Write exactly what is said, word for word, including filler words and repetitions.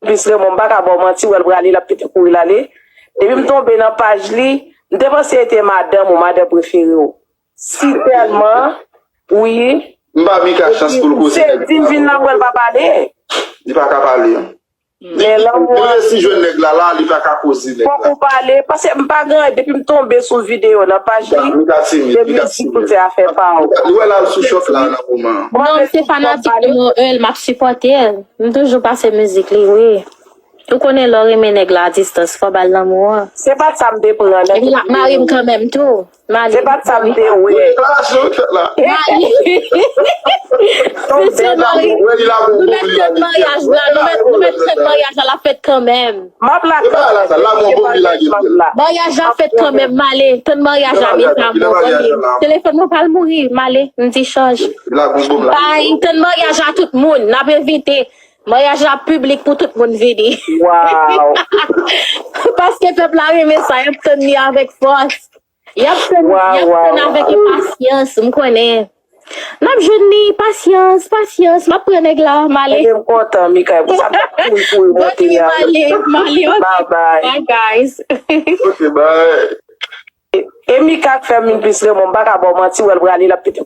plis Raymond, m pa ka ba w manti, wè l prale, l ap pete kouri l ale. Depi m tonbe nan paj li, m te panse e te madanm ou, madanm prefere w. Si tèlman, wi. M ba Mika chans pou l koze nèg la. Sezi m vin la, wè l pa pale. Li pa ka pale. Men lanmou Li an, resi jwenn nèg la la, li pa ka koze nèg fòk la. Ou pale, paske m pa gen, depi m tonbe sou videyo nan paj li, Mika timid, se Mika mizik timid. ou te a fè pa w. Li wè la l sou chòk la nan moman an. Non, m se fanatik Noël, m ap sipòte l. M toujou pase mizik li, wi. Ou konnen lè w renmen nèg la a distans, fò w ba l lanmou an. Se pa t sa m te pran nan. Epi l ap mari m kanmenm tou. M ale. Se pa t sa m te wè. Deklarasyon ou fè la. M ale. Se sèl mari. Wè li la bon Nou bon mèt li fèt lage. Maryaj la, nou mèt nou mèt fèt maryaj la, l ap fèt kanmenm. M ap la E pa la sa, la bon bon li lage. M ap la. Maryaj la fèt kanmenm, m ale. Tann maryaj la, Maryaj la, mesam, maryaj la, telefòn mwen pral mouri, m ale, m di chaj. La bon bon la. Bay, tann maryaj la tout moun, n ap envite. Maryaj la piblik pou tout moun vini. Waw. Paske pèp la renmen sa, y ap tann li avèk fòs. Y ap tann, Waw, y ap waw, tann waw. Avèk enpasyans, m konnen. N ap jwenn li, pasyans, pasyans, m ap pran nèg la, m ale. Ebyen, m kontan, Mika, pou sa m t ap kouri kouri Bon, monte m a. ale, m ale, ok. Bye bye. Bye, guys. Ok, bye. E Mika k fè m vin plis Raymond, m pa ka ba w manti, wè l prale, l ap pete